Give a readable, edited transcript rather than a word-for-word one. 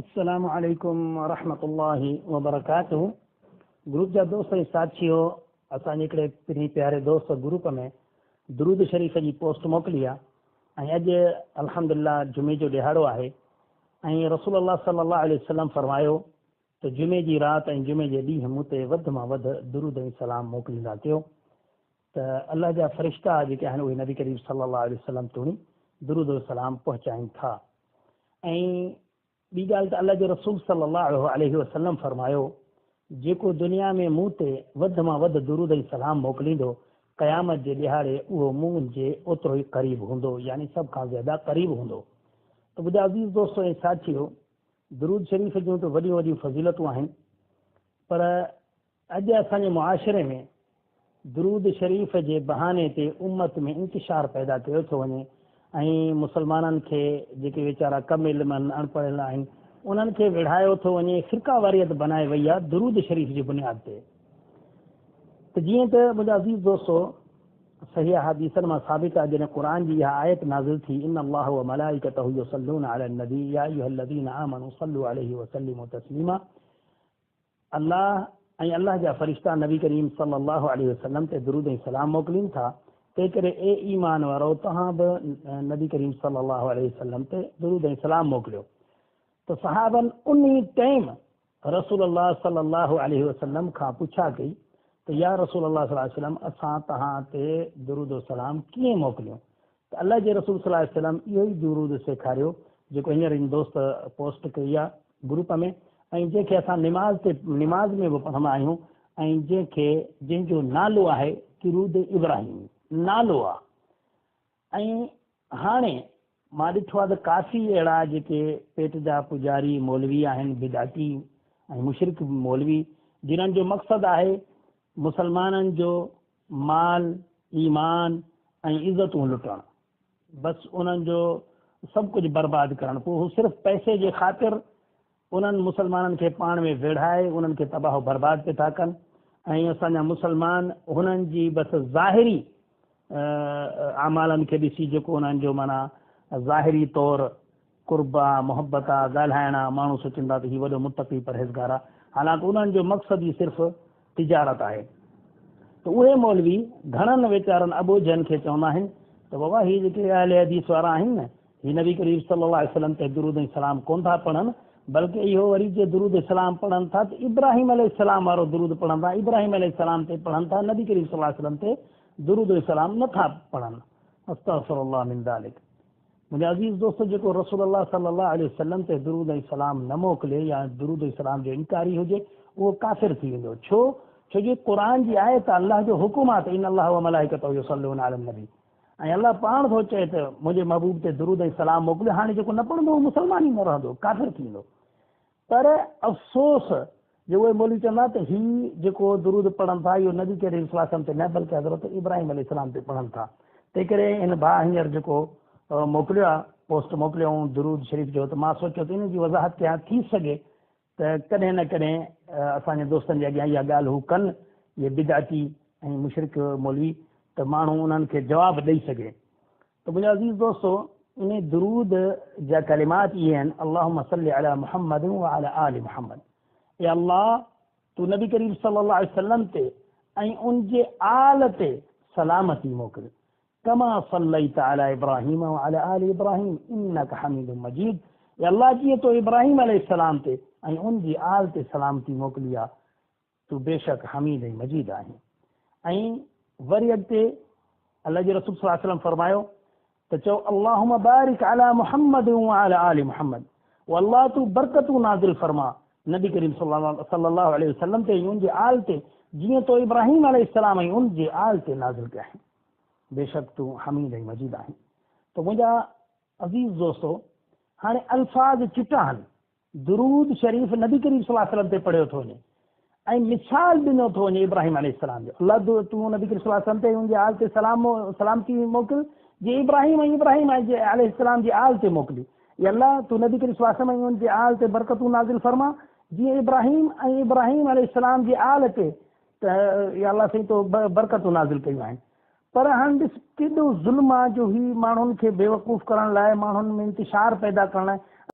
السلام عليڪم ورحمة الله وبرڪاته گروپ جا دوست ۽ ساٿيو اسان جي هڪڙي پرين پياري دوست گروپ ۾ درود شريف جي پوسٽ موڪلي آ ۽ اڄ الحمدلله جمعي جو ڏهاڙو آهي ۽ رسول الله صلي الله عليه وسلم فرمايو ته جمعي جي رات ۽ جمعي جي ڏينهن مون تي وڌ مان وڌ درود ۽ سلام موڪليندا ڪيو ته الله جا فرشتا جيڪي آهن اهي نبي ڪريم صلي الله عليه وسلم توڻي درود و سلام پهچائين ٿا ۽ ٻي ڳالهه ته الله جي رسول صلّي الله عليه وسلّم فرمايو، جيڪو دنيا ۾ مون تي وڌ مان وڌ درود ۽ سلام موڪليندو، قيامت جي ڏهاڙي اهو مون جي اوترو ئي قريب هوندو، يعني سڀ کان زياده قريب هوندو. ته منهنجا عزيز دوستو ۽ ساٿيو! درود شريف جون ته وڏيون وڏيون فضيلتون آهن، پر اڄ اسان جي معاشري ۾ درود شريف جي بهاني تي امت ۾ انتشار پيدا ڪيو ٿو وڃي ۽ مسلمانن کي جيڪي ويچارا ڪم علم آهن اڻپڙهيل آهن انهن کي وڙهايو ٿو وڃي فرقه واريت بنائي وئي آهي درود شريف جي بنياد تي ته جيئن ته منهنجا عزيز دوستو صحيح احاديثن مان ثابت آهي جڏهن قرآن جي اها آيت نازل ٿي ان الله وملائڪته يصلون علي النبي يا ايها الذين آمنوا صلوا عليه وسلموا تسليما الله ۽ الله جا فرشتا نبي ڪريم صلّي الله عليه وسلّم تي درود ۽ سلام موڪلين ٿا، تنهنڪري اي ايمان وارؤ توهان به نبي ڪريم صلّي الله عليه وسلّم تي درود ۽ سلام موڪليو ته صحابن انهي ٽئم رسول الله صلّي الله عليه وسلّم کان پڇا ڪئي ته يا رسول الله صلّي الله عليه وسلّم اسان توهان تي درود و سلام ڪيئن موڪليون؟ ته الله جي رسول صلي الله عليه وسلم اهو ئي درود سيکاريو جيڪو هينئر هن دوست پوسٽ ڪئي آ گروپ ۾ ۽ جنهن کي اسان نماز تي نماز ۾ به پڙهندا آهيون ۽ جنهن کي جنهن جو نالو آهي درود ابراهيمي نالو آ ۽ هاڻي مان ڏٺو آ ته ڪافي اهڙا جيڪي پيٽ جا پوڄاري مولوي آهن بدعتي ۽ مشرڪ مولوي جنهن جو مقصد آهي مسلمانن جو مال، ايمان ۽ عزتون لٽڻ، بس انهن جو سڀ ڪجهه برباد ڪرڻ، پوء هو صرف پئسي جي خاطر انهن مسلمانن کي پاڻ ۾ ويڙهائي انهن کي تباهه و برباد پئي ٿا ڪن ۽ اسان جا مسلمان هنن جي بس ظاهري اعمالن کي ڏسي جيڪو انهن جو معنيٰ ظاهري طور قرب آ، محبت آ، ڳالهائڻ آ، ماڻهو سوچين ٿا ته هي وڏو متقي پرهيزگار آ، حالانڪ انهن جو مقصد ئي صرف تجارت آهي. ته اهي مولوي گهڻن ويچارن اٻوجهن کي چوندا آهن ته بابا هي جيڪي اهل حديث وارا آهن نه، هي نبي ڪريم صلي الله عليه وسلم تي درود ۽ سلام ڪونه ٿا پڙهن، بلڪه اهو وري جي درود سلام پڙهن ٿا ته ابراهيم عليه السلام وارو درود پڙهن ٿا، ابراهيم عليه السلام تي پڙهن ٿا، نبي ڪريم صلي الله عليه وسلم تي درود ۽ سلام نه ٿا پڙهن. استغفر الله من ذلڪ. منهنجا عزيز دوستو جيڪو رسول الله صلي الله عليه وسلم تي درود ۽ سلام نه موڪلي يا درود ۽ سلام جو انڪاري هجي اهو ڪافر ٿي ويندو ڇو ڇو جو قرآن جي آيت آ الله جو حڪم آ ته ان الله وملائڪته يصلون علي النبي ۽ الله پاڻ ٿو چئي ته منهنجي محبوب تي درود ۽ سلام موڪليو هاڻي جيڪو نه پڙهندو اهو مسلمان ئي نه رهندو ڪافر ٿي ويندو پر افسوس جو اهي مولوي چوندا ته هي جيڪو درود پڙهن ٿا اهو نبي ڪريم صلي الله عليه وسلم تي نه بلڪه حضرت ابراهيم عليه السلام تي پڙهن ٿا تنهن ڪري هن ڀاء هينئر جيڪو موڪليو آهي پوسٽ موڪليو هئون درود شريف جو ته مان سوچيو ته ان جي وضاحت ڪيان ٿي سگهي ته ڪڏهن نه ڪڏهن اسان جي دوستن جي اڳيان اها ڳالهه هو ڪن اهي بدعتي ۽ مشرڪ مولوي ته ماڻهو انهن کي جواب ڏئي سگهي ته منهنجا عزيز دوستو انهي درود جا ڪلمات اهي آهن اللهم صل علي محمد وعلي آل محمد اي الله تون نبي ڪريم صلي الله عليه وسلم تي ۽ ان جي آل تي سلامتي موڪل ڪما صليت علي ابراهيم وعلي آل ابراهيم انك حميد مجيد اي الله جيئن تو ابراهيم عليه السلام تي ۽ ان جي آل تي سلامتي موڪلي آ تون بيشڪ حميد ۽ مجيد آهين. ۽ وري اڳتي الله جي رسول صلي الله عليه وسلم فرمايو ته چئو اللهم بارڪ علي محمد وعلي آل محمد و الله تون برڪتون نازل فرما نبي ڪريم صلي الله عليه وسلم تي ۽ ان جي آل تي جيئن تو ابراهيم عليه السلام ۽ ان جي آل تي نازل ڪيا آهن بيشڪ تون حميد ۽ مجيد آهين ته منهنجا عزيز دوستو هاڻي الفاظ چٽا آهن درود شريف نبي ڪريم صلي الله عليه وسلم تي پڙهيو ٿو وڃي ۽ مثال ڏنو ٿو وڃي ابراهيم عليه السلام جو الله تون نبي ڪريم صلي الله عليه وسلم تي ان جي آل تي سلام سلامتي موڪل جي ابراهيم ۽ ابراهيم عليه السلام جي آل تي موڪلي يا الله تون نبي ڪريم صلي الله عليه وسلم ۽ ان جي آل تي برڪتون نازل فرما جيئن ابراهيم ۽ ابراهيم عليه السلام جي آل تي ته يا الله سائين تو برڪتون نازل ڪيون آهن پر هاڻ ڏس ڪيڏو ظلم آ جو هي ماڻهن کي بيوقوف ڪرڻ لاء ماڻهن ۾ انتشار پيدا ڪرڻ لاء.